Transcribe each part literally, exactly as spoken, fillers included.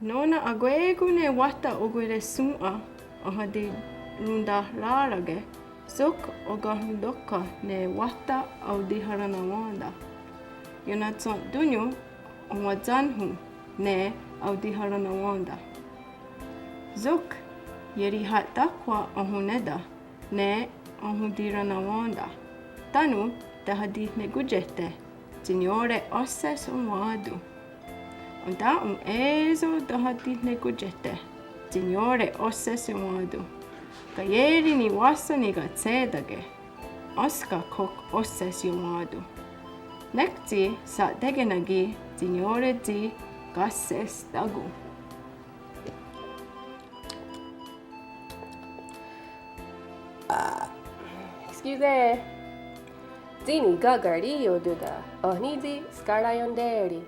Nó:nen akwé:kon ne wáhta okwire'shòn:'a enhatirontahrà:rake, sok onkahontókha ne wáhta aotiharenawèn:ta. Ionatshà:ton ó:nen enwatshén:hon ne aotiharenawèn:ta. Sok ieriha'tákhwa enhonéta ne enhotirenawèn:ta. Tánon tehatihnekontiéhte tsi niió:re óshes enwá:ton. Entà:'on é:so tehatihnekontiéhte tsi niió:re óshes enwá:ton. Kaié:ri niwáhsen nikatshé:take, énska ok óshes enwá:ton. Nek tsi sha'tékena ki' tsi niió:re tsi kasehstá:kon. Excuse. Tsi nikakarí:io Tóta, oh ní:tsi skaraienté:ri.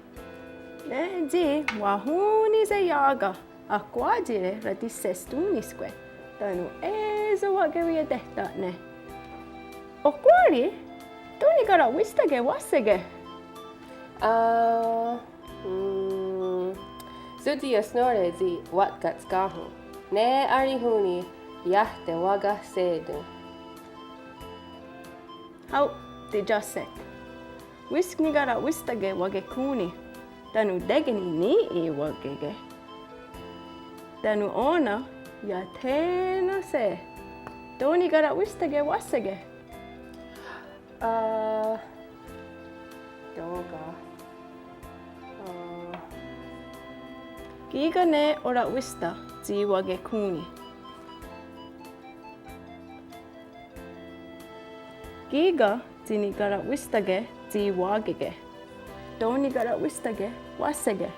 Nè:'e tsi wahón:nise' iá:ken, akwá:tsire ratihsehstón:niskwe', tánon é:so wa'keweientéhta'ne'. Ohkwá:ri, tó: nikara'wístake wahsé:ke'. Ah, mm, sótsi iesnó:re tsi wa'tkatskà:hon'. Ne arihón:ni iah tewakahsé:ton. Hao', tsi iáhse'. Wísk nikara'wístake wakekón:ni. Tánon tékeni ní:'i wákeke'. Tánon ó:nen iah thé:nen se'. Tó: nikara'wístake wahsé:ke'. Ah, tó:ka'. Ah. Kí:ken ne ora'wísta tsi wakekón:ni. Kí:ken tsi nikara'wístake tsi wákeke'. Tó: nikara'wístake wahsé:ke'.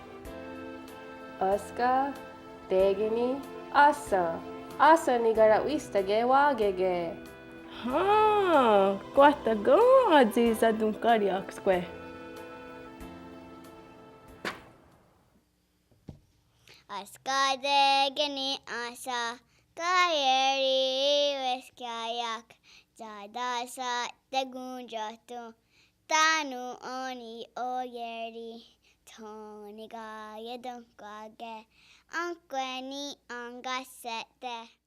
Énska, tékeni, áhsen. Áhsen nikara'wístake wákeke'. Hen, kwah takòn:ha tsi satonhkária'kskwe'. Énska, tékeni, áhsen. Kaié:ri wísk ià:ia'k, tsá:ta sha'té:kon tióhton. Tánon ó:ni oié:ri, tó: nikaientónhkwake', enkkwé:ni enkahséhte'.